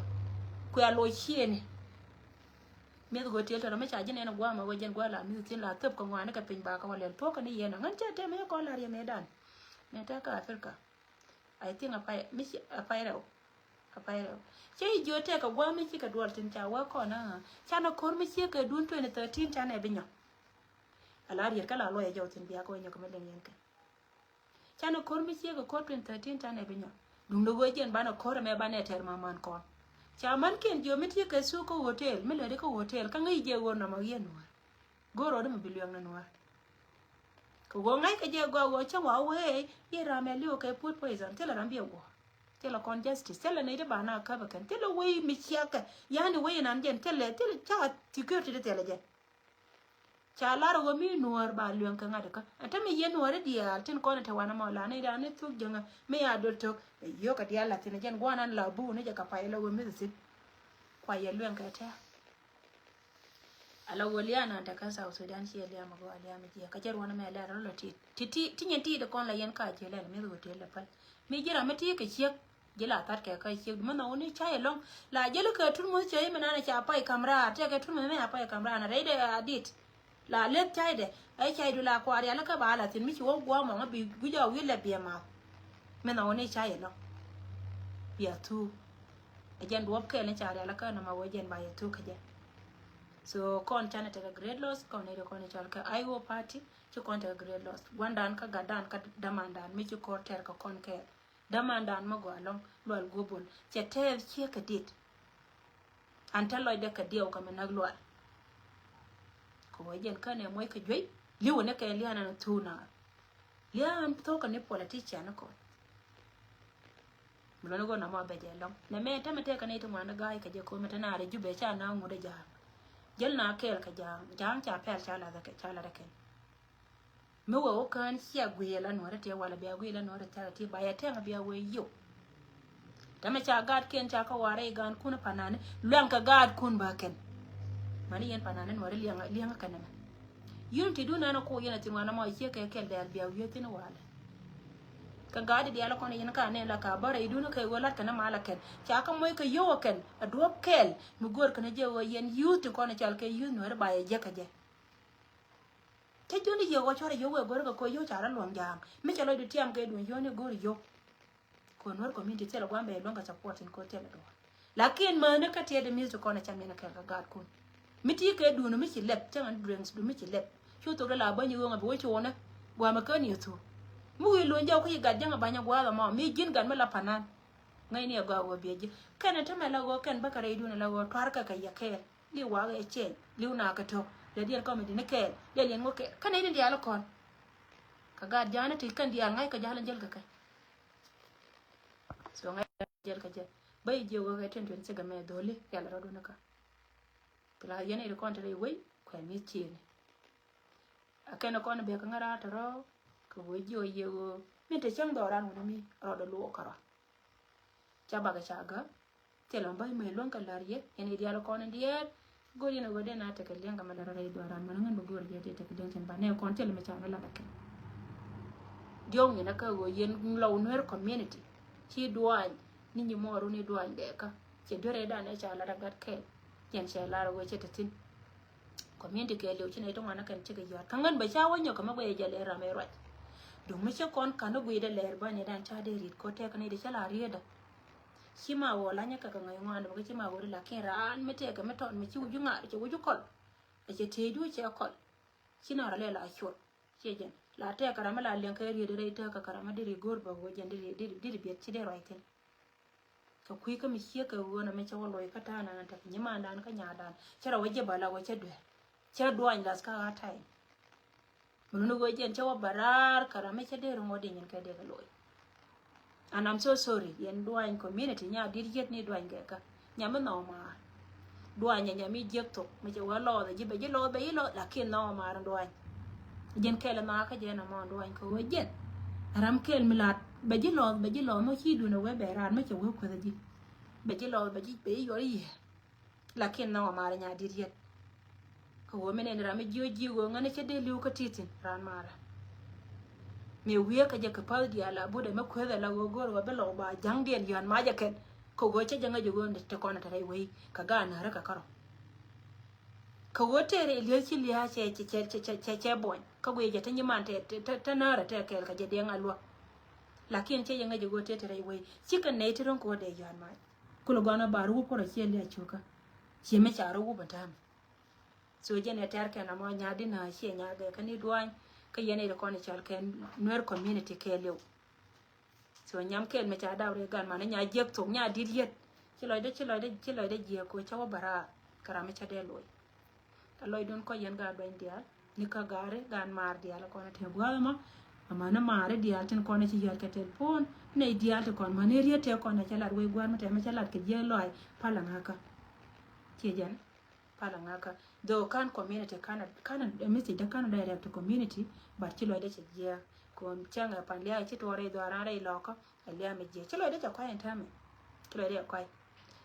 Kuɛ loc ciëëni. Mi̱th go̱ tiel tɔrɔ mi ca ji̱ nɛn gua̱a̱th mɛ wä jɛn gua̱a̱th la mi̱th thi̱n la thöp kɛ ŋuani kɛ piny ba kɛ wä lɛl tuɔ̱k kɛ ni yɛn ɛ ŋän cɛ tɛmɛ yɛ kɔn la riɛm yɛ dan. Mɛ tɛk kä Africa. I think a pay, mi ci a pay rɛw. A pay rɛw. Cɛ i̱ jiö tɛk kɛ gua̱a̱th mi ci kɛ duɔl tin ca wä kɔn a. Canɛ ko̱r mi ciek kɛ duun twenty thirteen canɛ bi nyɔk. A la riet kä la lɔyɛ jɔw thi̱n bia kɛ wä nyɔk mi liŋ yɛn kɛ. Canɛ ko̱r mi ciek kɛ ko̱r twenty thirteen canɛ bi nyɔk. Duŋdɛ ɣöö jiɛn banɛ ko̱r ɛmɛ banɛ tɛr maman kɔn. Ca män kiɛn jiö mi tiek kɛ thuk kä hotel mi lätdi kä hotel kä ŋäc jiɛ ɣöö nɔmɔ yiɛn nuäär. Go̱o̱r rɔɔdä mi bi luɛŋ ni nuäär. Kɛ ɣöö ŋa̱ckɛ jɛ gɔaa ɣöö cä wa wee i̱ ram ɛ li̱w kɛ put poison thilɛ ram biɛ guɔ. Thilɛ kɔn justice thilɛ nɛy ti ba na käp ɛ kɛn thilɛ wee mi ciakɛ. Yani wee nan jɛn thilɛ thilɛ cakɛ security ti thilɛ jɛ. Ca lar ɣöö mi nuäär ba luɛŋ kɛ ŋa̱t kä ɛn te mi yɛn nuäär i̱ diaal tin kɔn ɛ te wanɛ mɔ la nɛy dan ni thuk jäŋä mi ya dol tök. Ɛ yio̱k kɛ diaal la thin ɛ jɛn guanan la buk ni jɛ kɛ pay la ɣöö mi thi̱n. Kua yɛ luɛŋ kɛ tɛ̈ɛ̈k. Ala ɣöö lia̱a̱ nan te kä South Sudan ciɛ lia̱a̱ mi gɔaa lia̱a̱ mi jiɛk kä cɛ ruɔ̱n ɛmɛ lɛl rɔ̱ lɔ ti ti ti ti nyin ti ti kɔn la yɛn ka jiɛ lɛl mi ɣöö tëë lɛ päl. Mi ji̱ ram mi ti kɛ ciek ji̱ la that kɛ kä ciek mi nhɔk ni cay ɛlɔ̱ŋ. La jiɛl kɛ tut muth cɛ mi nan ca pay kam raar tɛkɛ tut muth mi a pay kam raar na rɛy dɛ a dit. La leth caydɛ ɛ caydu la kuaar yal kä ba la thin mi ci wä gua̱a̱ mɔŋä bi guic a wi̱i̱ lɛ biɛ math. Mi nhɔk ni cay ɛlɔ̱ŋ. Bia thuk. Ɛ jɛn duɔ̱p kɛɛl ni ca rial kä nɔmɔ wee jɛn ba yɛ thuk kä jɛ. So kɔn canɛ tekɛ great loss kɔn ni di kɔn ni cɔl kɛ Ayuo party ci kɔn tekɛ great loss. Guandan kä gatdan kä damandan mi ci kɔr tɛr kɛ kɔn kɛɛl. Damandan mi gɔaa ɛlɔ̱ŋ Lual Guɔk Bol cɛ tɛɛth ciek kɛ dit. An te lɔcdɛ kɛ diɛw kɛ mi näk Lual. Kɛ wee jɛn känɛ muɔc kɛ juey li̱wä ni kɛ lia̱a̱n an thuk naath. Lia̱a̱n thok kɛ ni politician ni kɔn. Mi luɔni go̱o̱r na mɔ bɛ jɛ lɔŋ. Nɛ mɛ tämɛ tɛkɛ ni ti ŋuan ni ga̱a̱c kɛ jɛ ko̱mɛ te na rɛ Jubɛ ca na ŋut ɛ ja̱a̱ŋ. Jäl na kɛɛl kɛ ja̱a̱ŋ, ja̱a̱ŋ ca pɛl ca lath kɛ, ca lath ɛ kɛn. Mi wee wä kään cia guiy ɛ la nuɔ̱ɔ̱rɛ tiɛ walɛ bia guiy ɛ la nuɔ̱ɔ̱rɛ tiɛ ti ba yɛ tɛŋ bia wee yo̱w. Tämɛ ca gaatkɛn ca kä warɛ i̱ gaankun panani luɛŋ kɛ gaatkun bä kɛn. Mani yɛn panani nuɔ̱ɔ̱rɛ liɛŋ, liɛŋ kɛn ɛmɛ. Unity dun ɛn ku yɛn a thin wanɛ mɔ cie kɛ kɛl dɛɛl bia wiee thin walɛ. Kɛ gaat di diaal kɔn yɛn ka nɛn la ka bärɛ idun kɛ ɣöö lat kɛn ɛ malɛ kɛn ca kä moc kɛ yio̱w ɛ kɛn ɛ duɔ̱p kɛɛl mi go̱o̱r kɛn ɛ jɛ ɣöö yɛn youth ti kɔn ɛ cal kɛ youth nuɛri ba yɛ jek kɛ jɛ. Cä jiɔni yio̱w ɛ cuarɛ yio̱w ɛ go̱o̱r kɛ ko̱ yio̱w ca rɔ luɔ̱ŋ ja̱a̱ŋ mi cɛ lɔcdu tiam kɛ duun yio̱w ni go̱o̱r yio̱w. Kɛ nuɔr community thilɛ gua̱a̱m bɛ luɔ̱ŋ kɛ support in ko̱ thilɛ duɔ̱ɔ̱r. Lakin mäni kä tiɛt di music kɔn ɛ cam yɛn ɛ kɛl kɛ gaatkun. Mi ti kɛ duun mi ci lɛp cäŋ ɛn drinks du mi ci lɛp. Cu thok di la bäny iɣöŋ ɛ bi wä cuunɛ gua̱a̱mɛ kän yɛ thuk. Mi wi̱i̱ luny jɔw kä yi gat jäŋ ɛ ba̱ny ɛ gua̱a̱th ɛmɔ mi ji̱n gat mi la panan. Ŋäcni ɛ gɔaa ɣöö biɛ ji̱ kɛn ɛ tämɛ la ɣöö kɛn bäkɛ rɛy duun ɛ la ɣöö tua̱rkɛ kɛ yɛ kɛɛl. Li̱w wakä ɛ cɛny li̱w nakä tɔ̱ lɛ diɛn kɔmɛ di̱n kɛɛl lɛ liɛn ŋɔ kɛɛl kä nɛy di̱n diaal kɔn. Kä gaat ja̱a̱n ɛ ti kɛn diaal ŋa̱c kɛ ja̱a̱l ɛn jäl kɛ kɛ. So ŋa̱c kɛ ja̱a̱l kɛ jɛ bä yi jiɛ wä kɛ twenty twenty-six ɛmɛ dholi kɛɛl rɔ̱dun kä. Pla yɛn iri kɔn te rɛy wei kuɛ mi̱th ciëëni. A kɛn kɔn bɛ kä ŋära tɔrɔ kɛ wee jiɔ yɛ ɣöö min te cäŋ dhɔran wuni mi rɔɔdɛ luɔk kärɔa. Ca bakɛ ca gä thilɛ mi bäc mëë luäŋ kɛ la̱r yɛ yɛn i̱ diaal kɔn in diɛɛr. Go̱r yɛn a ɣöö den a tekɛ liɛŋ kɛ mɛ la̱r rɛy dhɔran mɛn ŋän bɛ go̱r yɛ ti tekɛ liɛŋ cin ba nɛ kɔn thilɛ mi ca mi la̱r a kɛn. Diɔ̱k nyin a kä ɣöö yɛn lɔw nuer community ci duany ni nyi mɔɔru ni duany dɛɛ kä cɛ duer rɛy dan ɛ ca la̱r a gat kɛɛl. Yɛn cɛ la̱r a ɣöö cɛ te thi̱n. Community kɛɛliw ci nɛy ti ŋuan ni kɛn cikɛ yɔ̱a̱t kä ŋän bɛ ca wä nyɔk kɛ mi guɛy jɛ lɛr ram ɛ ruac. Duŋ mi ci kɔn ka̱n ni guiydɛ lɛr bä ni dan ca dee ri̱t ko̱ tɛk ni di cä la rietdä. Ci ma wä la nyɛ kɛ kɛ ŋäc ŋuan bä kä ci ma wä di lakin raan mi tɛk kɛ mi tɔt mi ci wi̱cu ŋa̱r cɛ wi̱cu kɔl. Ɛ cɛ tëëc du cɛ kɔl. Ci na rɔ lɛ la cuɔt. Ciɛ jɛn la tɛk kɛ ram mi la liɛŋ kɛ rietdä rɛy tɛk kɛ kɛ ram mi di ri go̱o̱r bä wä jɛn di ri di ri biɛt ci dee ruac thi̱n. Kɛ kui̱ kä mi ciek kɛ ɣöö nɛ mi cɛ wä loc kä ta̱a̱ naan tekɛ nyimandan kä nyadan cɛ rɔ wä jiɛ bä la wä cɛ duer cɛ duany lath kä ɣa̱a̱t ta̱a̱. Mi luni ɣöö jɛn cɛ wä bä raar kɛ ram mi cɛ dee ri ŋuɔ̱t di nyin kɛ dee kɛ loc. And I'm so sorry yɛn duany community nya dit yiet ni duany kɛ kä. Nyam mi nhɔk maar. Duany ɛ nyam mi jiäk thok mi cɛ wee lɔɔth ɛ ji̱ bɛ ji̱ lɔɔth bɛ ji̱ lɔɔth lakin nhɔk maar in duany. Jɛn kɛl in nhɔk kä jɛn ɛmɔ in duany kɛ wee jɛn. Ram kɛl mi lat bɛ ji̱ lɔɔth bɛ ji̱ lɔɔth mɔ ci duun ɛ wee bɛ raan mɔ cɛ wee kueth ɛ ji̱. Bɛ ji̱ lɔɔth bɛ ji̱ bɛ ji̱ yuɔr i̱ yiëë. Lakin nhɔk maar in nya dit yet. Kɛ ɣöö mi nɛn ram mi jiö ji̱ ɣöö ŋäni cä dee li̱w kä ti̱ti̱n raan marä. Mi wiee kä jɛ kɛ päth diaal a butdɛ mi kueth ala ɣöö go̱o̱r ɣöö bi lɔk ba ja̱ŋdiɛn yɔ̱a̱n mac ɛ kɛn. Kɛ ɣöö cä jɛ ŋäc ɣöö ni ti kɔn ɛ te rɛy wei kɛ gaat näärä kɛ kärɔ. Kɛ ɣöö tëë rɛy li̱eth ci lia̱a̱ cɛ cɛ cɛ cɛ cɛ cɛ buɔny kä guiy jɛ te nyiman te te te näärä te kɛɛl kɛ jɛ diɛŋ a luäk. Lakin cä jɛ ŋäc ɣöö tëë te rɛy wei cikɛ nɛy ti ro̱ŋ kɛ ɣöö dee yɔ̱a̱n mac. Kulɛ gɔn a ba rɔ wup kärɔ ciɛ lia̱a̱ cukä. Ciɛ mi ca rɔ wup ɛ ta̱a̱mɛ. So jɛn ɛ tɛr kɛn amɔ nya di na ciɛ nya gɛ kä ni duany kä yɛn ɛ ri kɔn ical kɛn nuer community kɛɛliw. So nyam kɛl mi ca daw ri gan man nya jiɛk thok nya dit yet. Ci lɔcdɛ ci lɔcdɛ ci lɔcdɛ jiɛk ko ca wä bara kɛ ram mi ca dee loc. Kä lɔcdun kɔ yɛn gaat duany diaal ni kä gaari gaan maar diaal kɔn ɛ tɛk gua̱a̱th ɛmɔ. Amäni maari diaal tin kɔn ɛ ci yɔt kɛ telephone nɛy diaal ti kɔn mäni riet tɛk kɔn ɛ ca lat wec gua̱a̱r mi tɛmɛ ca lat kɛ jiɛ lɔac pal aŋakä. Ciɛ jɛn. Pal aŋakä. Though kan community kan kan message da kan direct to community, but ci lɔcdɛ cɛ jiɛ. Kun cäŋ ɛ pan liak ci tuɔɔr rɛy dhɔaran rɛy lɔkä ɛ liak mi jiɛ. Ci lɔcdɛ cɛ kɔc in täämɛ. Ci lɔcdɛ cɛ kɔc.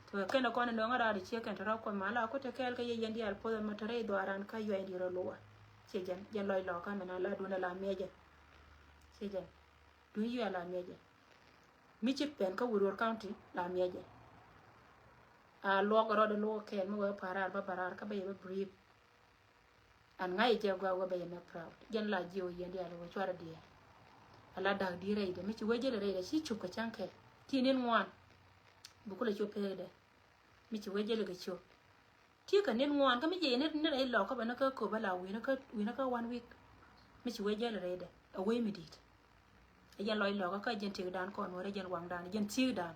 Tɔ kɛn ɛ kɔn in dɔŋ a raar ciek kɛn tɔrɔ kuɔth ma la ku te kɛɛl kä yɛ yɛn diaal puɔth ɛmɛ tɔrɔ rɛy dhɔaran kä yuac in diɛt rɔ luɔ. Ciɛ jɛn jɛn lɔc lɔkä mɛn a la duundɛ la miɛcɛ. Ciɛ jɛn. Duun yuac la miɛcɛ. Mi ci pɛn kä Wuror County la miɛcɛ. A luɔk rɔɔdɛ luɔk kɛɛl mi wee pa̱a̱r raar bä bä raar kä bä yɛ bä brief. An ŋa̱c jɛ gua̱a̱k wä bä yɛ mɛ proud jɛn la jiɛ wä yɛn diaal wä cuarɛ diɛɛr. A la da̱k di rɛydɛ mi ci wee jɛl rɛydɛ ci cup kɛ cäŋ kɛɛl ti nin ŋuan. Bi kulɛ cop pekdɛ mi ci wee jɛl kɛ cop. Ti kɛ nin ŋuan kä mi jiɛ ni ni rɛy lɔk kä bɛ ni kä köp bä la wi̱n kä wi̱n kä one week. Mi ci wee jɛl rɛydɛ a wee mi di̱i̱t. Ɛ jɛn lɔc lɔkä kä jɛn ti̱kdan kɔn wärä jɛn waŋdan jɛn thi̱kdan.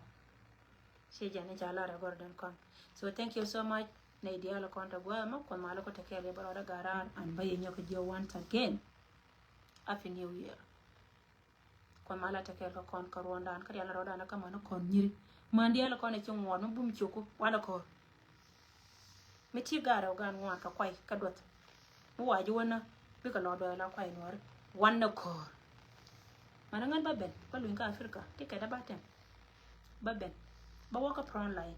Ci jɛn in ca lar ɛ gɔrdan kɔn. So thank you so much. Nɛy diaal kɔn te gua̱a̱th mɔ kuɔth mal kɔ te kɛɛl yɛ bä rɔɔdä ga̱raar an bä yɛ nyɔk kɛ jiɛ once again. Happy New Year. Kɔn ma la tɛkɛɛl kɛ kɔn kɛ ruɔ̱ndan kä rial rɔɔdan kä mani kɔn nyiri. Män diaal kɔn ɛ ci ŋuɔt mi bum ciöku walɛ kɔr. Mi ti gaarɛ ɔ gaan ŋuan kɛ kuay kɛ duɔth. Mi wa ji̱ wänä bikɛ lɔ duɔth la kuay nuɔri wanɛ kɔr. Mani ŋän ba ben ba luny kä Africa ti kɛ dee ba tɛm. Ba ben ba wä kä front line.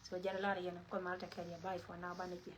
So jɛn lar yɛn kɔn mal tɛkɛɛl yɛ bye for now, banɛ jiɛ.